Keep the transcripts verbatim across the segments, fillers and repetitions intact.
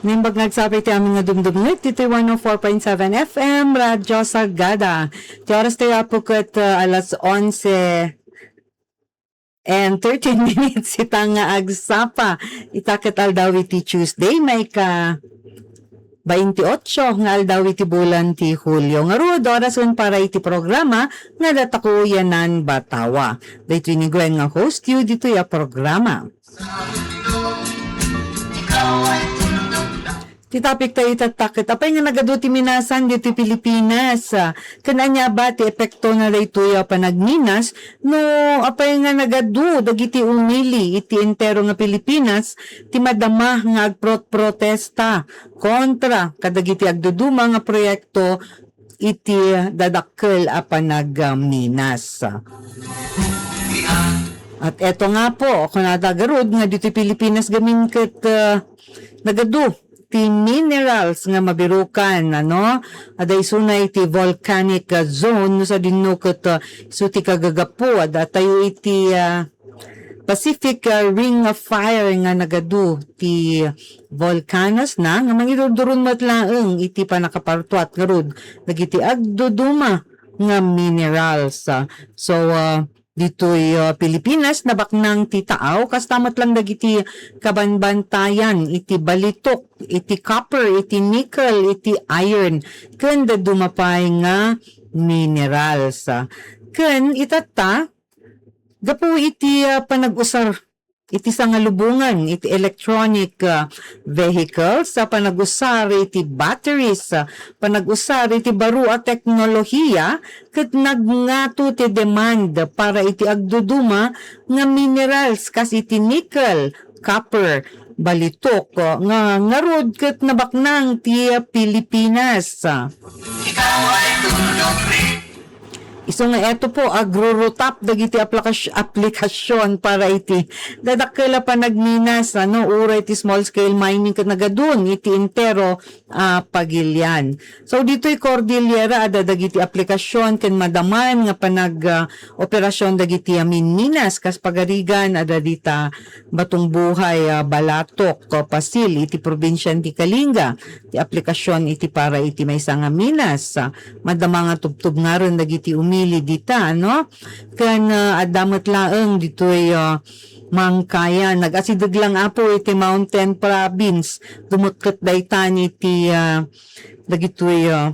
Imbag nga agsapa iti amin nga dumdumngeg, ditoy one oh four point seven F M, Radyo Sagada. Ti oras tayo, Apo, ket, uh, alas onse and thirteen minutes ita nga agsapa. Ita ket aldaw iti Tuesday, maika baintiotso nga aldaw iti bulan ti Julio. Ngarud, orasen para iti programa nga datako yanan Batawa. Daytoy ni Gwen nga host yu ditoy a programa. Ti topic tayo itatta ket, apay nga nagadu ti minasan ditoy Pilipinas? Ken ania ba ti epektona daytoy a panagminas no apay nga nagadu dagiti umili iti entero nga Pilipinas ti madama nga agprot-protesta kontra kadagiti agduduma nga proyekto iti dadakkel a panagminas. At eto nga po, kunada garud nga ditoy Pilipinas gamin ket, ah, nagadu ti minerals nga mabirukan, ano? Adda isuna iti volcanic, ah, zone, no sadino ket, ah, isu ti kagagapu, adda tayo iti, ah, Pacific, ah, Ring of Fire nga nagadu ti volcanosna nga mangidurduron met laeng iti pannakapartuat ngarud dagiti agduduma nga minerals. So, ah, ditoy, ah, Pilipinas, nabaknang ti taaw, kasta met lang dagiti kabanbantayan iti balitok, iti copper, iti nickel, iti iron, ken dadduma pay nga minerals. Ken itatta, gapu iti, ah, panag-usar iti sangalubongan iti electronic, ah, vehicles, sa panag-usar iti batteries, sa panag-usar iti baro a teknolohiya, ket nagngato ti demand para iti agduduma nga minerals kas iti nickel, copper, balitok, ah, nga ngarud ket nabaknang ti Pilipinas. Isu nga eto po, agrurutap dagiti aplikash-, aplikasyon para iti dadakkel a panagminas, ano, uray ti small scale mining ket nagadun iti entero a pagilian. So, ditoy Cordillera, adda dagiti aplikasyon ken madaman nga panag, ah, operasyon dagiti, ah, minminas, kas Pagarigan, adda dita Batong Buhay, ah, Balatok, ah, Pasil, iti probinsian ti Kalinga, ti aplikasyon iti para iti maysa nga minas. Ah, madama nga tubtubngarem dagiti umili dita, no? Ken, ah, adda met laeng ditoy, ah, Mangkayan. Nag-asideg lang, Apo, iti Mountain Province. Dumekket daytan iti, ah, dagitoy, ah,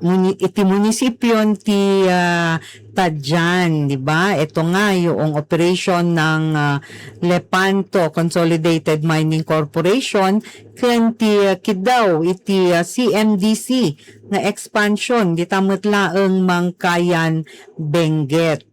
muni-, iti munisipion ti, ah, Tadian, di ba? Ito nga yung operation ng, ah, Lepanto Consolidated Mining Corporation ken ti, ah, Kidaw iti, ah, C M D C nga expansion dita met laeng Mangkayan, Benguet.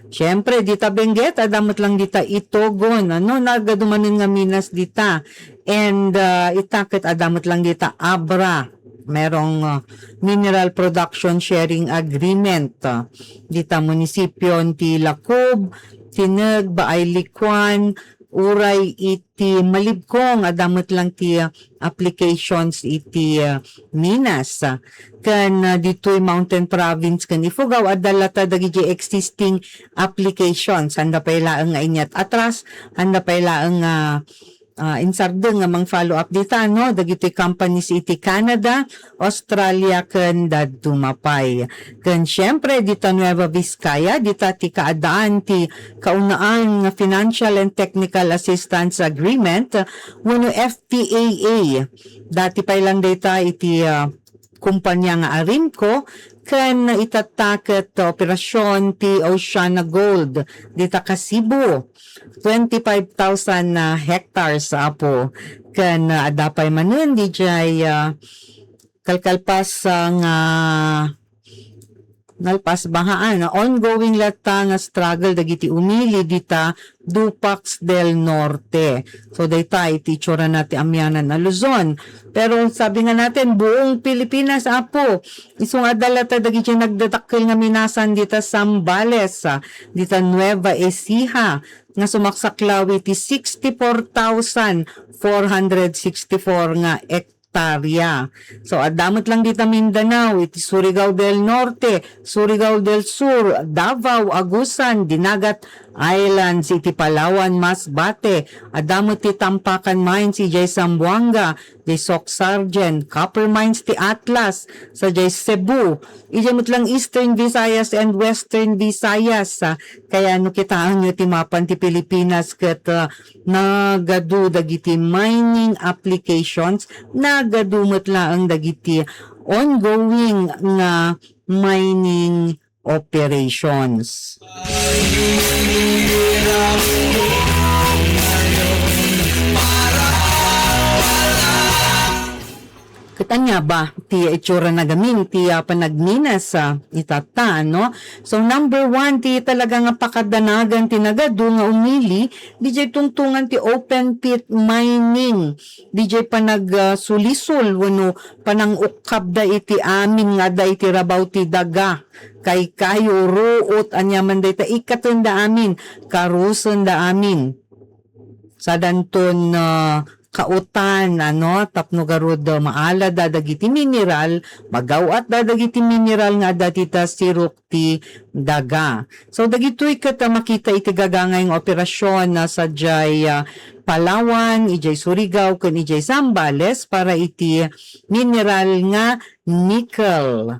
Siyempre, dita Benguet, adda met lang dita Itogon, ano, nagadu manen nga minas dita. And, ah, ita ket adda met lang dita Abra. Merong, ah, Mineral Production Sharing Agreement, ah, dita munisipyo ti Lacob, Tineg, Baay Licuan, uray iti Malibkong, adda met lang ti, ah, applications iti, ah, minas. Ken, ah, ditoy Mountain Province ken Ifugao, adda latta dagiti existing applications. Sanda pay laeng nga inyat atras, sanda pay laeng nga, ah, insardeng nga mang-follow up dita, no? Dagiti companies iti Canada, Australia, ken dadduma pay. Ken siyempre, dita Nueva Vizcaya, dita ti kaadaan ti kaunaan nga Financial and Technical Assistance Agreement, wenno F T A A. Dati pay lang dayta iti, ah, kumpanya nga Arimco, ken itatta ket operasyon ti Oceana Gold dita Kasibu, twenty-five thousand na hectares, Apo. Ken, ah, adda pay manen dijay, ah, kalkalpas, ah, nga nalpas bahaan, ongoing latta nga struggle dagiti umili dita Dupax del Norte. So, dayta iti itsurana ti amianan a Luzon. Pero sabi nga natin, buong Pilipinas, Apo, isu nga adda latta dagiti nagdadakkel nga minasan dita Zambales, ah, dita Nueva Ecija, nga sumaksaklaw iti sixty-four thousand four hundred sixty-four nga hektarya. So, adda met lang dita Mindanao, iti Surigao del Norte, Surigao del Sur, Davao, Agusan, Dinagat, Islands iti Palawan, Masbate. Adda met ti Tampakan Mines idiay Zamboanga, di Soc Sargent. Copper Mines ti Atlas, sadiay Cebu. Idiay met lang Eastern Visayas and Western Visayas. Ah, kaya no kitaenyo ti mapan ti Pilipinas ket, ah, nagadu dagiti mining applications, nagadu met laeng dagiti ongoing nga mining operations. Ket ania ba ti itsura na gamin ti, ah, panagminas, ah, itatta, no? So, number one, ti talaga nga pakadanagan ti nagadu nga umili, didiay tungtungan ti open pit mining, didiay panag, ah, sulisul wenno panangukkabda iti amin nga adda iti rabaw ti daga, kaykayo, ruot, aniaman dayta, ikkatenda amin, karusenda amin. Sadanton, ah, kautan, ano, tapno garud, ah, maalada dagiti mineral, magaw-atda dagiti mineral nga adda dita sirok ti daga. So, dagitoy ket, ah, makita iti gagangay nga operasyon na sadiay, ah, Palawan, idiay Surigao, ken idiay Zambales para iti mineral nga nickel.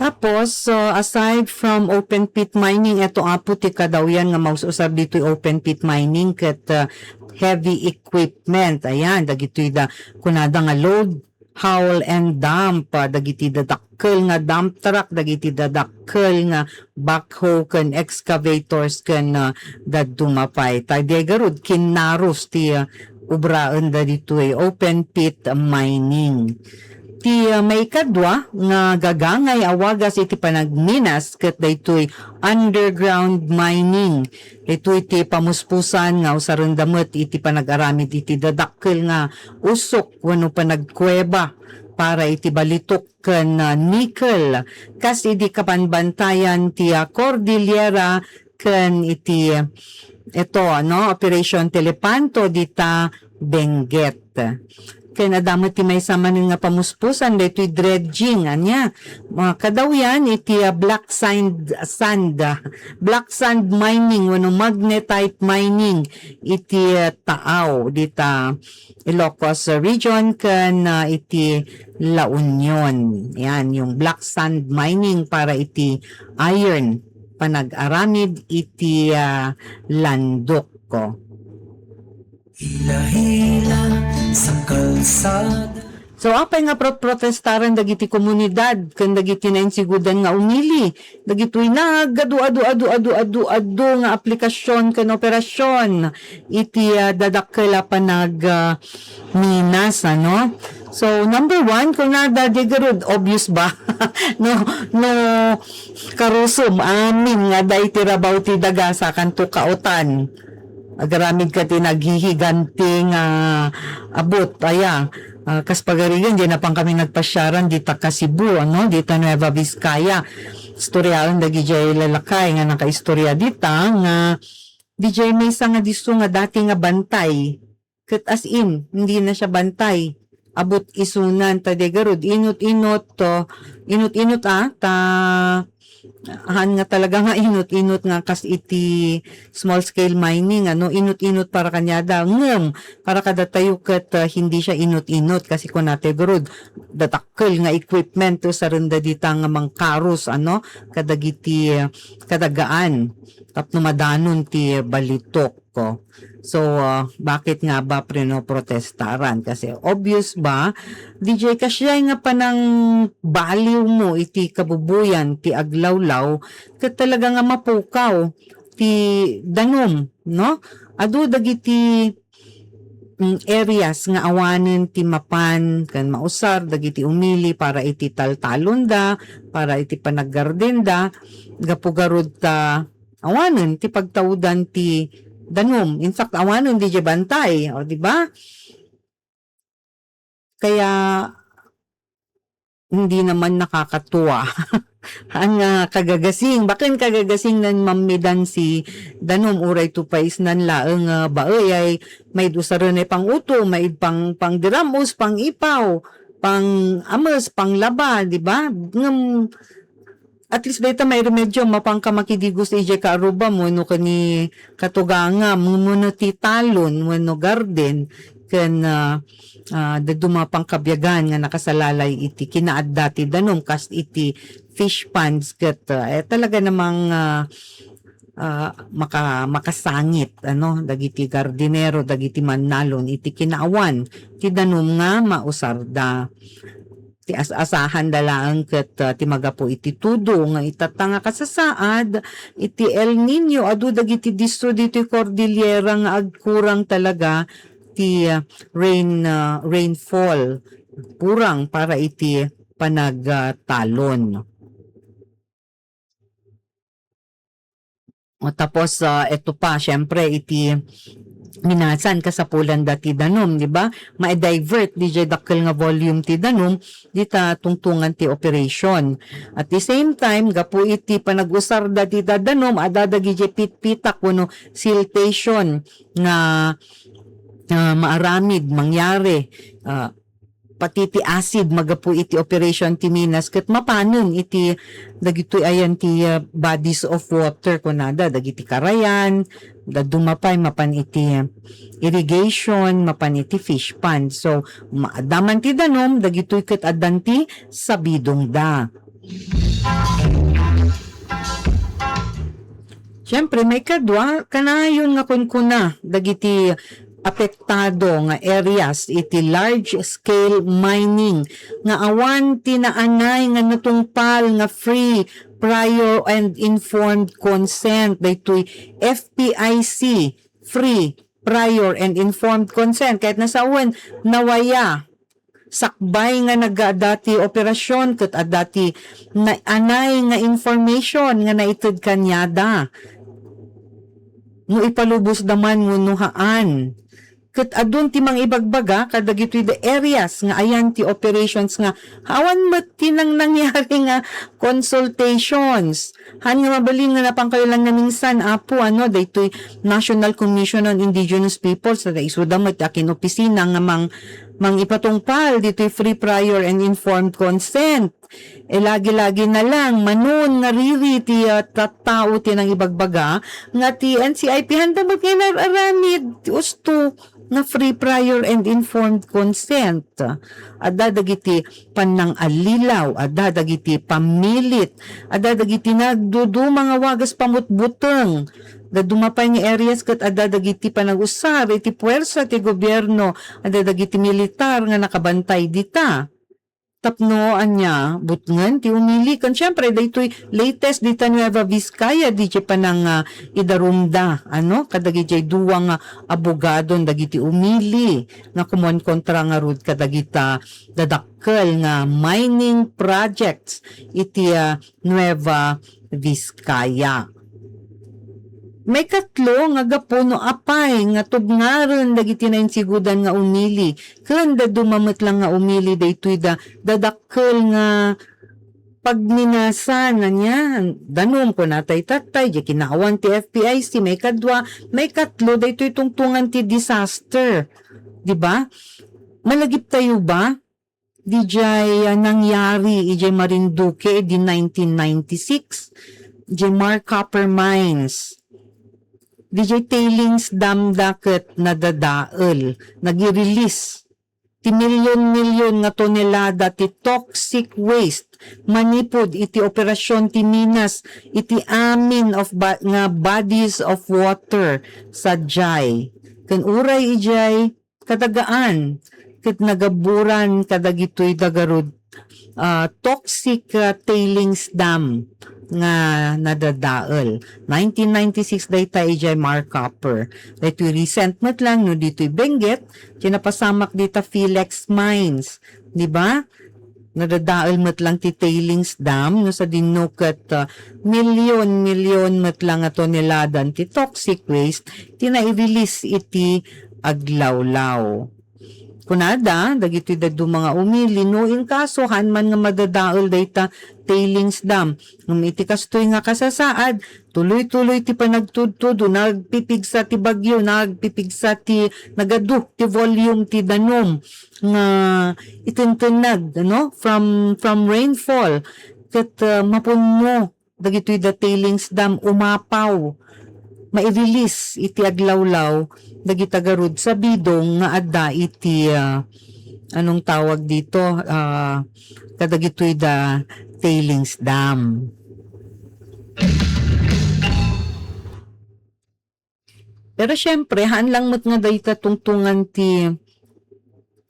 Tapos, so, aside from open pit mining, eto apo ti kadawyan nga maus-usar ditoy open pit mining ket, uh, heavy equipment. Ayan, dagitoy da, kunada nga load, haul and dump, ah, dagiti dadakkel nga dump truck, dagiti dadakkel nga backhoe ken excavators ken, ah, dadduma pay. Ta diay garud, kinnarus ti, ah, obraen da ditoy open pit mining. Ti, ah, maikadua nga gagangay a wagas iti panagminas ket daytoy underground mining. Daytoy ti pamuspusan nga usarenda met iti panag-aramid iti dadakkel nga usok wenno panagkuweba para iti balitok ken, ah, nickel. Kas idi kabanbantayan ti, ah, Cordillera ken iti, eto, no, Operation Telepanto dita Benguet. Ken adda met ti maysa manen nga pamuspusan daytoy dredging, ania, ah, kadawyan iti, ah, black sand, sand, ah, black sand mining wenno magnetite mining iti, ah, Taao dita Ilocos Region ken, ah, iti La Union. Yan, yung black sand mining para iti iron, panag-aramid iti, ah, landok. Hila-hila sa kalsada. So, apay nga pro-, protestaran dagiti komunidad ken dagiti nainsigodan nga umili dagitoy nagadu-adu-adu-adu-adu-adu nga aplikasyon ken operasyon iti, ah, dadakkel a panag, ah, minas, ano? So, number one, kunada, di garud, obvious ba? No, no, karusom, amin nga adda iti rabaw ti daga, sakanto kautan. Agaramid ka ti naghihiganti nga abut, aya. Ah, kas pagarigan, diay napan kami nagpasiaran, dita ka Cebu, ano, dita Nueva Vizcaya. Istoryaen dagidiay lalakay nga nakaistorya dita, nga didiay maysa nga disso nga dati nga bantay. Ket as in, hindi na siya bantay. Abut isunan, ta diay garud, inut-inut, to, inut-inut, ah, ta, haan nga talaga nga inut-inut nga kas iti small scale mining, ano, inut-inut para kaniada. Ngem, para kadatayo ket, ah, hindi siya inut-inut kasi kunatayo garud, dadakkel nga equipment to, sarenda dita nga mangkarus, ano, kadagiti, ah, kadagaan. Tapno madanon ti balitok. Ko. So, ah, bakit nga ba prinoprotestaran? Kasi obvious ba, didiay kasiay nga panangbaliwmo iti kabubuyan ti aglawlaw, ket talaga nga mapukaw ti danum, no? Adu dagiti, mm, areas nga awanen ti mapan ken mausar dagiti umili para iti taltalonda, para iti panaggardenda, gapu garud ta awanen ti pagtaudan ti danum. In fact, awanen didiay bantay, o, di ba? Kaya, hindi naman nakakatuwa. Haan nga kagagasing, baken kagagasing nan mammidan ti danum, uray to pay isnan laeng nga baey ay maid usaren ay pang-utom, maid pang-, pangdiram-os, pang-ipaw, pang-ames, panglaba, di ba? Ngem, at least dayta mairemedyo, mapanka makidigos idiay kaarrubam wenno ken ni katugangam, wenno ti talon wenno garden, ken, ah, ah, dadduma pangkabiagan nga nakasalalay iti kinaadda ti danum, kas iti fish ponds ket, ah, eh, talaga namang, ah, ah, maka-, makasangit, ano, dagiti gardinero, dagiti mannalon iti kinaawan ti danum nga mausarda. Ti as-asahanda laeng ket, ah, ti magapu iti tudo nga itatta nga kasasaad iti El Niño, adu dagiti disso ditoy Cordillera nga agkurang talaga ti, ah, rain, ah, rainfall. Kurang para iti panag, ah, talon. O, tapos, ah, eto pa, siyempre, iti minasan, kasapulanda ti danum, di ba? Ma-divert didiay dakkel nga volume ti danum, dita tungtungan ti operation. At the same time, gapu iti panag-usarda dita danum, adda dagidiay pitpitak wenno siltation nga, ah, maaramid, mangyari, ah, pati ti acid magapu iti operation ti minas ket mapanen iti dagitoy ayan ti, ah, bodies of water kunada, dagiti karayan, dadduma pay mapan iti irrigation, mapan iti fish pond. So, ma-, adda man ti danum, dagitoy ket addan ti sabidongda. Siyempre, maikadua, kanayon nga kunkuna dagiti apektado nga areas iti large-scale mining nga awan ti naanay nga natungpal nga free, prior, and informed consent daytoy F P I C, free, prior, and informed consent. Ket nasawen, nawaya, sakbay nga naggaadda ti operasyon ket adda ti naanay nga information nga naited kaniada no ipalubosda man wenno haan. Ket adun ti mangibagbaga kadagitoy the areas nga ayan ti operations nga awan met ti nang-, nangyari nga consultations. Haan nga mabalin nga napangkayo lang naminsan, Apo, ano, daytoy National Commission on Indigenous Peoples, ta isuda met ti akin-opisina nga mang-, mangipatungpal ditoy free, prior, and informed consent. E, lagi-lagi na lang, manon nga riri ti, ah, tattao ti nangibagbaga nga ti N C I P handa met nga inar-aramid ti usto nga free, prior, and informed consent. Adda dagiti pannangallilaw, adda dagiti pammilit, adda dagiti nagduduma nga wagas pamutbuteng. Dadduma pay nga areas ket adda dagiti panag-usar iti puwersa ti gobierno, adda dagiti militar nga nakabantay dita. Tapno ania, butngen ti umili. Ken siempre, daytoy latest dita Nueva Vizcaya, didiay panang, ah, idarumda, ano, kadagidiay dua nga abogadon dagiti umili nga kumonkontra ngarud kadagita dadakkel nga mining projects iti, ah, Nueva Vizcaya. Maikatlo nga gapu no apay nga tubngaren dagiti nainsigudan nga umili ken dadduma met lang nga umili daytoy da dadakkel nga pagminasan, ania, danum, kuna tay tattay, diay kinaawan ti F P I C, maikadua, maikatlo, daytoy tungtungan ti disaster. Di ba? Malagiptayo ba? Didiay, ah, nangyari idiay Marinduque idi nineteen ninety-six, diay Marcopper Mines. Didiay tailings dam da ket nadadael, nag-release ti milyon-milyon nga tonelada ti toxic waste manipud iti operasyon ti minas iti amin of ba-, nga bodies of water sadiay. Ken uray idiay kadagaan ket nagaburan kadagitoy dagarud, ah, toxic, ah, tailings dam nga nadadael. Nineteen ninety-six dayta idiay Marcopper. Daytoy recent met lang no ditoy Benguet, ti napasamak dita Philex Mines, di ba? Nadadael met lang ti tailings dam, no sadino ket, ah, milyon-milyon met lang nga toneladan ti toxic waste ti nai-release iti aglawlaw. kunada, dagitoy dadduma nga umili, no in kaso, haan man nga madadael dayta tailings dam. Ngem iti kastoy nga kasasaad, tuloy-tuloy ti panagtudtod, nagpipigsa ti bagyo, nagpipigsa ti, nagadu ti volume ti danum nga itentennag, ano, from, from rainfall. Ket, ah, mapunno dagitoy da tailings dam, umapaw, mairilis iti aglawlaw dagita garud sa bidong nga adda iti, ah, anong tawag dito? Ah, kadagitoy da tailings dam. Pero siyempre, haan lang met nga dayta tungtungan ti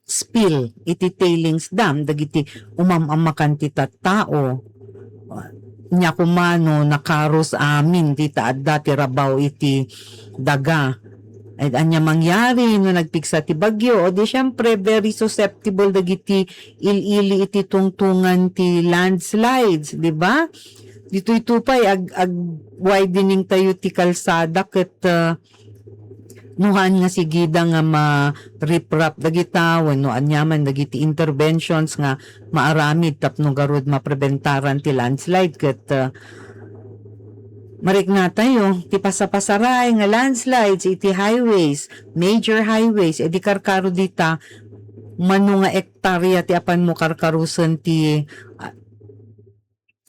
spill iti tailings dam, dagiti umam-amakan ti tattao. Nia koma no nakarus amin dita adda ti rabaw iti daga. Ay, ania mangyari no nagpigsa ti bagyo? O di, siyempre, very susceptible dagiti il-ili iti tungtungan ti landslides, di ba? Ditoy to pay, ag-, ag-widening tayo ti kalsada ket, ah, no haan nga sigida nga ma-riprap dagita wenno aniaman dagiti interventions nga maaramid tapno garud mapreventaran ti landslide ket, ah, mariknatayo ti pasapasaray nga landslides iti highways, major highways, idi karkaro dita mano nga ektarya ti apanmo karkarusen ti, ah,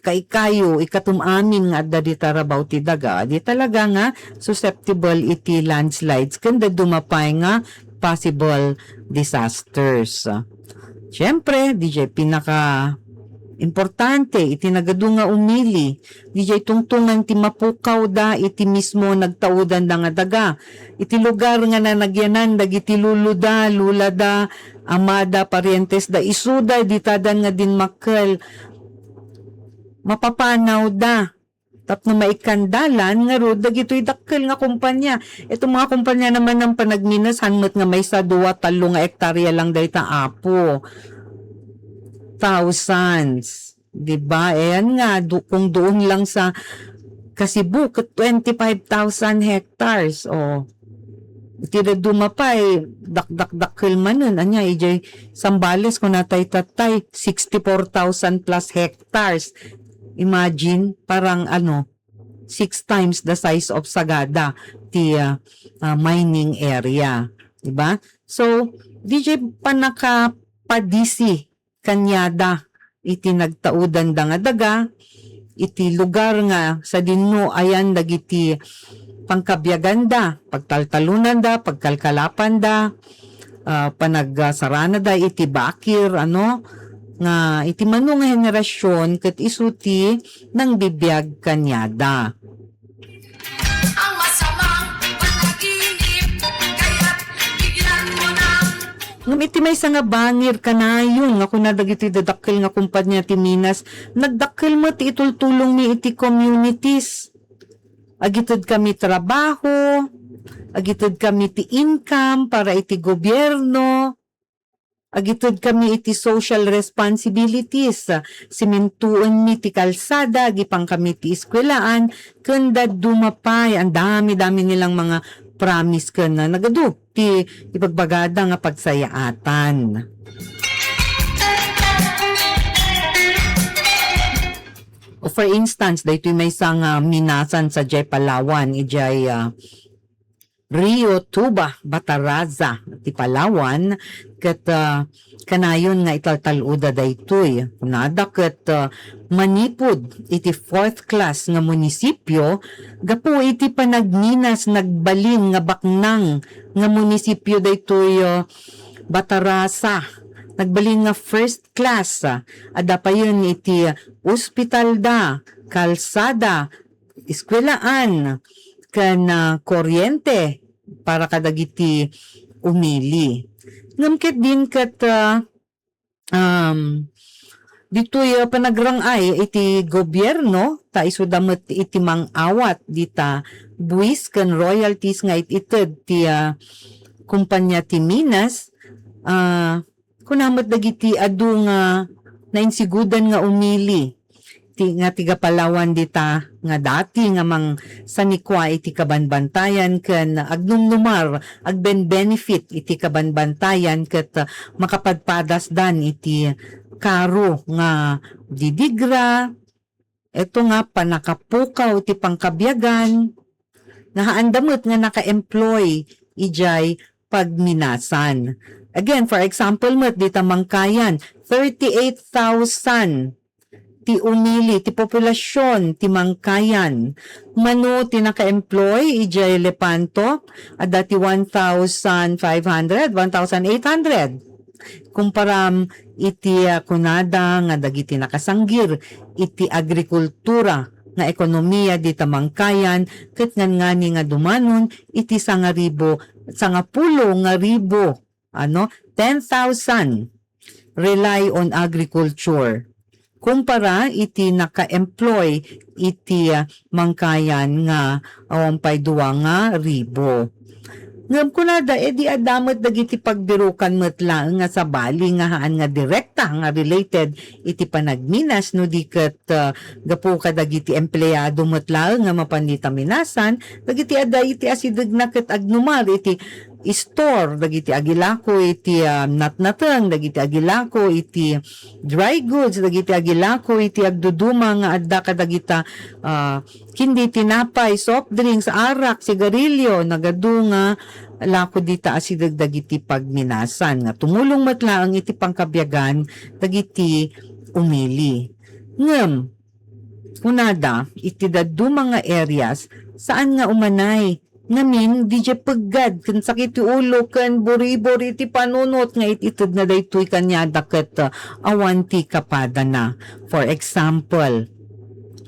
kaikayo, ikatum amin nga adda dita rabaw ti daga, di talaga nga susceptible iti landslides ken dadduma pay nga possible disasters. Siyempre, di jay pinaka importante iti nagadu nga umili, di jay tungtungan ti mapukawda iti mismo nagtaudanda nga daga. Iti lugar nga nanagyanan dagiti luluda, lulada, amada, parientesda, isuda, ditadan nga dinmakkel. Mapapanawda tapno maikkan dalan ngarud dagitoy dakkel nga kumpanya. Itong mga kumpanya naman ng panagminas, han met nga maysa, dua, tallo nga ektarya lang dayta, apo. Thousands. Di ba? Ayan nga, du-, kung doon lang sa Kasibu, ket twenty-five thousand hectares. O, iti dadduma pay, dakdakdakkel manen. Ania, ijay Zambales, kunatay tattay, sixty-four thousand plus hectares. Imagine, parang ano, six times the size of Sagada, ti, ah, ah, mining area. Diba? So, di jay panakapadisi kaniada iti nagtaudanda nga daga, iti lugar nga sadinno ayan dagiti pangkabiaganda, pagtaltalonanda, pagkalkalapanda, ah, panagsaranada iti bakir, ano, nga iti mano nga henerasyon ket isu ti nangbibiag kaniada. Ang masamang panaginip, kaya't bigyan mo ng Ngem iti maysa nga bangir kanayon nga kuna dagiti dadakkel nga kumpanya ti Minas, nagdakkel met ti itultulongmi iti communities. Agited kami trabaho, agited kami ti income para iti gobierno, agited kami iti social responsibilities. Simentoenmi ti kalsada, agipan kami ti eskuelaan, ken dadduma pay, ang dami-dami nilang mga promise ken, ah, nagadu ti ibagbagada nga pagsayaatan. O, for instance, daytoy maysa nga minasan sadiay Palawan, idiay, ah, Rio Tuba, Bataraza, ti Palawan, ket, ah, kanayon nga italtal-oda daytoy. Kunada ket, ah, manipud iti fourth class nga munisipio gapu iti panagminas, nagbalin nga baknang nga munisipio daytoy, ah, Bataraza. Nagbalin nga first class, ah, adda payen iti ospital da, kalsada, eskuelaan, ken, ah, kuryente para kadagiti umili. Ngem ket din ket, ah, um, ditoy, ah, panagrang-ay iti gobierno, ta isuda met iti mang-awat dita buis ken royalties nga it-ited ti, ah, kumpanya ti Minas, ah, kuna met dagiti adu nga nainsigudan nga umili ti, nga tiga Palawan dita nga dati nga mangsanikua iti kabanbantayan ken agnumnumar, agben-benefit iti kabanbantayan ket, ah, makapadpadasdan iti karo nga didigra, eto nga pannakapukaw iti pangkabiagan, nga haanda met nga naka-employ idiay pagminasan. Again, for example met, dita Mangkayan, thirty-eight thousand ti umili, ti populasyon ti Mangkayan. Mano ti naka-employ idiay Lepanto, adda ti one thousand five hundred, one thousand eight hundred. Kumparam iti, ah, kunada nga dagiti nakasanggir iti agrikultura nga ekonomiya dita Mangkayan ket ngan-ngani nga dumanon iti sangaribu, sangapulo nga ribu, ano, ten thousand rely on agriculture. Kumpara iti naka-employ iti, ah, Mangkayan nga awan pay dua nga ribu. Ngem kunada, e di adda met dagiti pagbirukan met laeng nga sabali nga haan nga direkta nga related iti panagminas no di ket, ah, gapu kadagiti empleyado met laeng nga mapan dita minasan, dagiti adda iti asidegna ket agnumar iti store, dagiti agilako iti, ah, natnateng, dagiti agilako iti dry goods, dagiti agilako iti agduduma nga adda kadagita, ah, kindi tinapay, soft drinks, arak, sigarilyo, nagadu nga lako dita asideg dagiti pagminasan nga tumulong met laeng iti pangkabiagan dagiti umili. Ngem, kunada, iti dadduma nga areas, saan nga umanay ngamin, didiay peggad ken sakit ti ulo ken buribor iti panunot nga it-itedna daytoy kaniada ket, uh, awan ti kapadana. For example,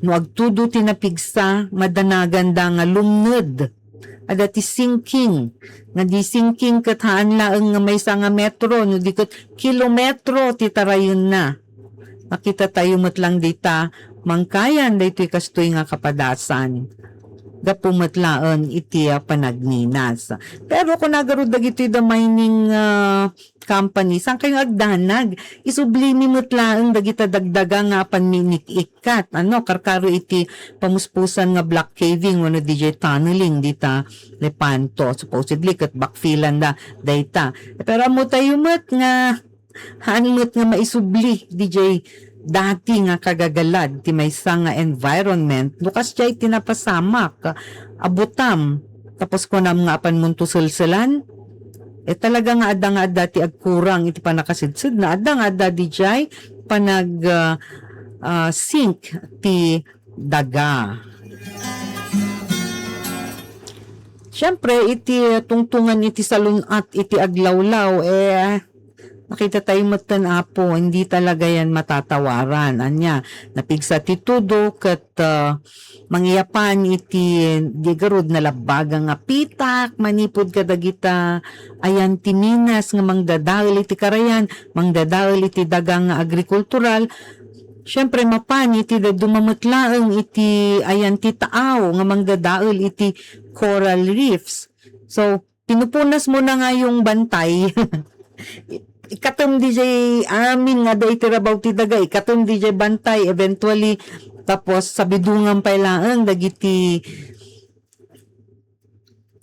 no agtudo ti napigsa, madanaganda nga lumned. Adda ti sinking, nga di sinking ket haan laeng nga maysa nga metro, no di ket kilometro ti tarayenna. Makitatayo met lang dita, Mangkayan daytoy kastoy nga kapadasan. Gapu met laeng iti, ah, panagminas. Pero kung nagarud dagitoy da mining, ah, company, saan kayo agdanag? Isublimi met laeng dagita dagdaga nga apan minik-ikkat. Ano, karkaro iti pamuspusan nga block caving wenno didiay tunneling dita Lepanto. Supposedly, ket backfillan da dayta. Pero ammo tayo met nga haan met nga maisubli didiay dati nga kagagalad ti maysa nga environment, no kasdiay ti napasamak a butam, tapos kunam nga apan munto selselan, eh, talaga nga adda nga adda ti agkurang iti pannakasedsedna, adda nga adda didiay panag, ah, ah, sink ti daga. Siyempre, iti tungtungan iti salun-at iti aglawlaw, eh, nakita tayo metten, Apo, hindi talaga yan matatawaran. Anya, napigsa ti tudo, ket, ah, mangiyapan iti di garud nalabbaga nga pitak, manipud kadagita ayan ti minas nga mangdadael iti karayan, mangdadael iti daga nga agrikultural, Siyempre, mapan iti dadduma met laeng iti ayan ti taaw nga mangdadael iti coral reefs. So, pinupunas mo na nga yung bantay. Ikatem didiay amin nga da iti rabaw ti daga, ikatem didiay bantay, eventually, tapos sabidungan pay laeng dagiti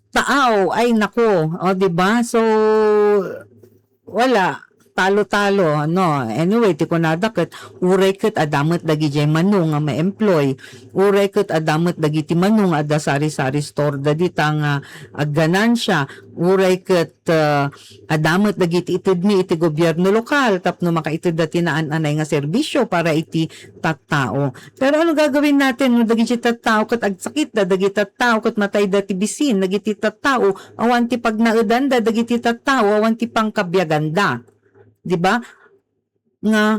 taaw, ay nako, o, di ba? So, wala, talo-talo, no? Anyway, ti kunada ket, uray ket adda met dagidiay mano nga ma-employ, uray ket adda met dagiti mano nga adda sari-sari store da dita nga agganansya, uray ket, ah, adda met dagiti itedmi iti gobierno lokal tapno makaited da ti naan-anay nga serbisyo para iti tattao. Pero ano gagawin natin no dagiti tattao ket agsakit da, dagiti tattao ket matay da ti bisin, dagiti tattao awan ti pagnaedan da, dagiti tattao awan ti pangkabiagan da. Di ba? Nga,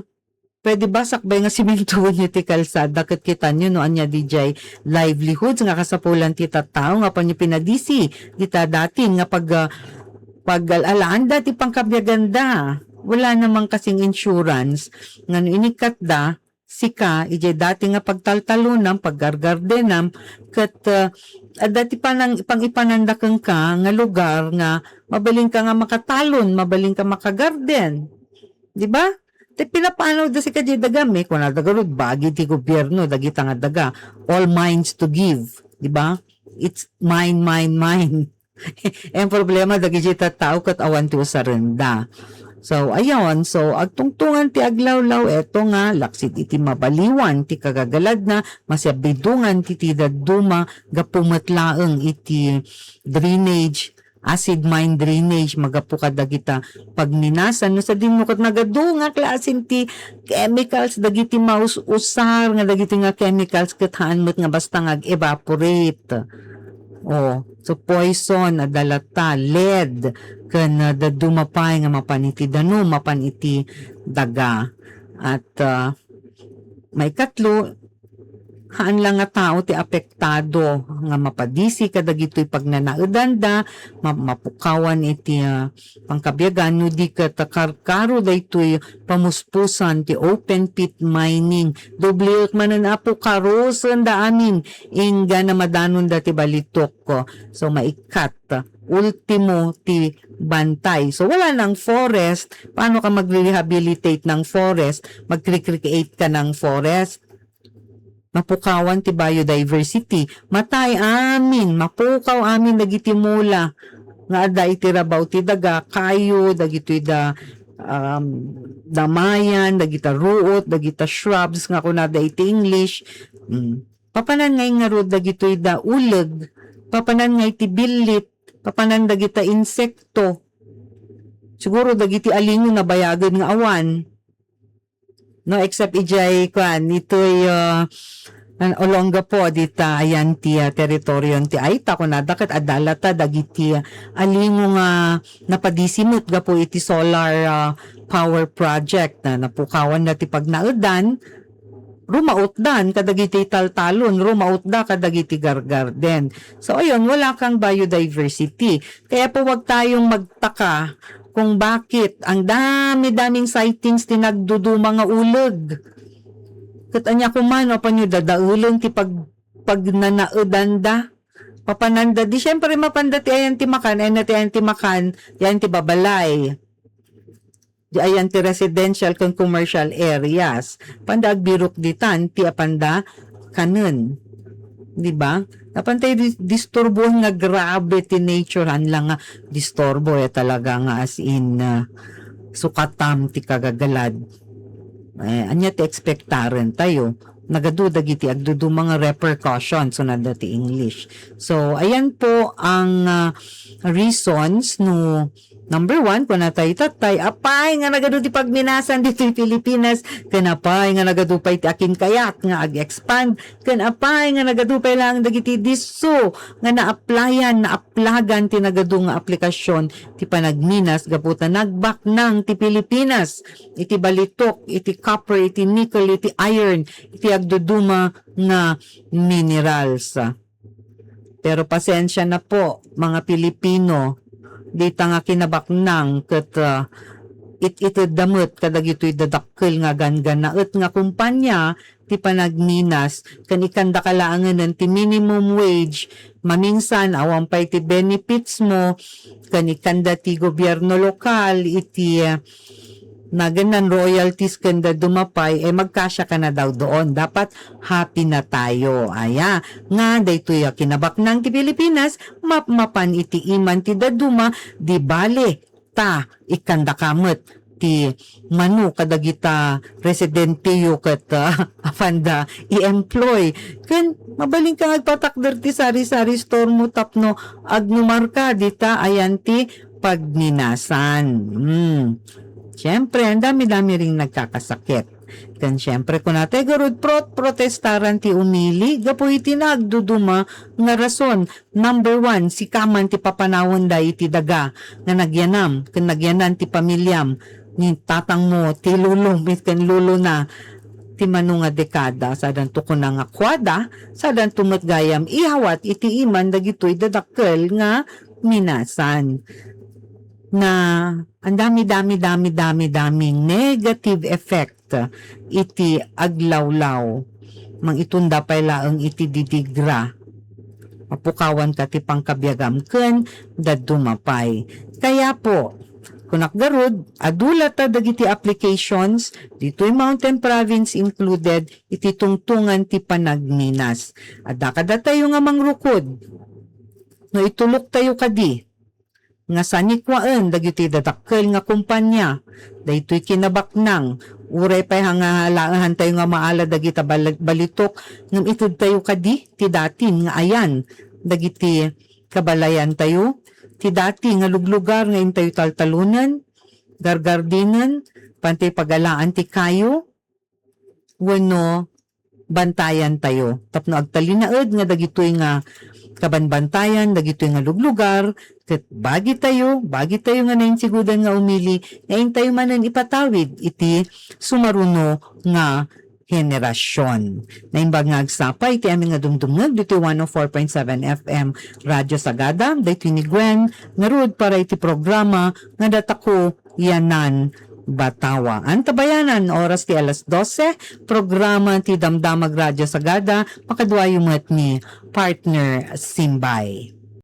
pwede ba sakbay nga simintuon iti kalsada ket kitan yo no ania didiay livelihoods nga kasapulan ti tattao nga apan yo pinadisi dita datin nga pag, ah, pag-al-alaan da ti pangkabiagan da. Wala namang kasing insurance nga no inikkat da, sika, idiay dati nga pagtaltalonam, paggargardenam, ket, ah, adda ti panang-, pangipananda kenka nga lugar nga mabalinka nga makatalon, mabalinka makagarden. Di ba? Ti pinapanawda sika diay daga, me, kunada garud, bagi ti gobierno, dagita nga daga, all minds to give, di ba? It's mine, mine, mine. Ang problema, dagiti tattao ket awan ti usarenda. So, ayon. So, agtungtungan ti aglawlaw, eto nga, laksid iti mabaliwan ti kagagaladna, masiabidungan ti, ti dadduma, gapu met laeng iti drainage, acid mine drainage, magapu kadagita pagminasan. No, sadino ket nagadu nga klasen ti chemicals, dagiti maus-usar nga dagiti nga chemicals ket haan met nga basta nga ag-evaporate. Oh, so poison, adda latta, lead, ken, ah, dadduma pay nga mapan iti danum, mapan iti daga. At, ah, maikatlo, haan la nga tao ti apektado nga mapadisi kadagitoy pagnanaedanda, ma-, mapukawan iti, ah, pangkabiagan, no di ket karkaro daytoy pamuspusan ti open pit mining. Dobliek manen, Apo, karusenda amin, inggana madanonda ti balitok. So, maikkat, ultimo ti bantay. So, wala nang forest. Paano ka magre-rehabilitate ng forest? Mag-recreate ka ng forest? Mapukawan ti biodiversity. Matay amin, mapukaw amin dagiti mula nga adda iti rabaw ti daga, kayo, dagitoy da, um, damayan, dagita ruot, dagita shrubs nga kunada iti English. Mm. Papanan ngay ngarud dagitoy da uleg, papanan ngay ti billit, papanan dagita insekto. Siguro dagiti alingo nabayagen nga awan. No, except ijay, kuan, itoy, ah, an-, Olongapo, dita, ayan ti, ah, teritoryon ti Aita, kunada ket adda latta dagiti, ah, alingo nga napadisi met gapu iti solar, ah, power project na napukawan na ti pagnaedan, rumautdan kadagiti taltalon, rumautda kadagiti gargarden. So, ayun, wala kang biodiversity. Kaya po, wag tayong magtaka kung bakit ang dami-daming sightings ti nagduduma nga uleg. Ket ania koma, no, apanyo dadaelen ti pag-, pagnanaedanda? Papananda, di siyempre mapanda ti ayan ti makan, ayan ti, ayan ti makan, ayan ti babalay. Di ayan ti residential ken commercial areas. Panda agbirok ditan, ti apanda kanen. Di ba? Napantay dis-, disturbuhan nga grabe ti nature, han lang nga disturbo, eh, talaga nga as in, ah, sukatam ti kagagalad. Eh, ania ti expectaren tayo? Nagadu dagiti agduduma nga repercussions, so nada ti English. So, ayan po ang, ah, reasons no, number one, kuna tayo, tatay, apay nga nagadu ti pagminasan ditoy Pilipinas, ken apay nga nagadu pay ti akinkayak nga ag-expand, ken apay nga nagadu pay lang dagiti disso nga naaplayan, naaplagan ti nagadu nga aplikasyon ti panagminas gapu ta nagbaknang ti Pilipinas iti balitok, iti copper, iti nickel, iti iron, iti agduduma nga minerals. Pero pasensia na po, mga Pilipino, dita nga kinabaknang ket, ah, it-itedda met kadagitoy dadakkel nga ganggannaet nga kumpanya ti panagminas, ken ikkandaka laengen ti minimum wage, mamingsan awan pay ti benefits mo, ken ikkanda ti gobierno lokal iti, ah, nagannan royalties ken dadduma pay, eh, magkasya ka na daw doon. Dapat happy na tayo. Aya, nga daytoy a kinabaknang ti Pilipinas, mapmapan iti iman ti dadduma, di bale, ta, ikkandaka met ti mano kadagita residente yo ket, ah, apanda i-employ. Ken mabalin ka nga agpatakder ti sari-sari store mo tapno agnumarka dita ayan ti pagminasan. Hmm. Siyempre, ang dami-dami ring nagkakasakit. Ken siyempre, kunatay garud prot-, protestaran ti umili gapu iti nagduduma nga rason. Number one, sika man ti papanawenda iti daga nga nagyanam ken nagyanan ti pamiliam, ni tatangmo, ti lolom ken lolona, ti mano nga dekada, sadanto kuna nga kuada, sadanto met gayam ihawat iti iman dagitoy dadakkel nga minasan. Na, ang dami-dami, dami-dami, daming negative effect iti aglawlaw. Mangitunda pay laeng iti didigra. Mapukawan ka ti pangkabiagam ken dadduma pay. Kaya po, Kunak garud, adu latta dagiti applications ditoy Mountain Province included iti tungtungan ti panagninas. Adda kadatayo nga mangrukod no ituloktayo kadi nga sanikwaen dagiti dadakkel nga kompania, daytoy kinabaknang, uray pay nga halaenhantayo nga maala dagita bal-, balitok, ngem itedtayo kadi ti datin nga ayan dagiti kabalayantayo, ti dati nga luglugar nga intayo taltalonen, gargardinen, pantay pagalaan ti kayo, wenno bantayantayo tapno agtalinaed nga dagitoy nga kabanbantayan, dagitoy nga luglugar, ket bagitayo, bagitayo nga nainsigudan nga umili, nga intayo manen ipatawid iti sumaruno nga henerasyon. Naimbag nga agsapa iti amin nga dumdumngeg ditoy one oh four point seven F M Radyo Sagada, daytoy ni Gwen, ngarud para iti programa nga Datako Yanan Batawa. Antabayanan, oras ti alas dose, programa ti Damdamag Radyo Sagada, makaduayo met ni Partner Simbay.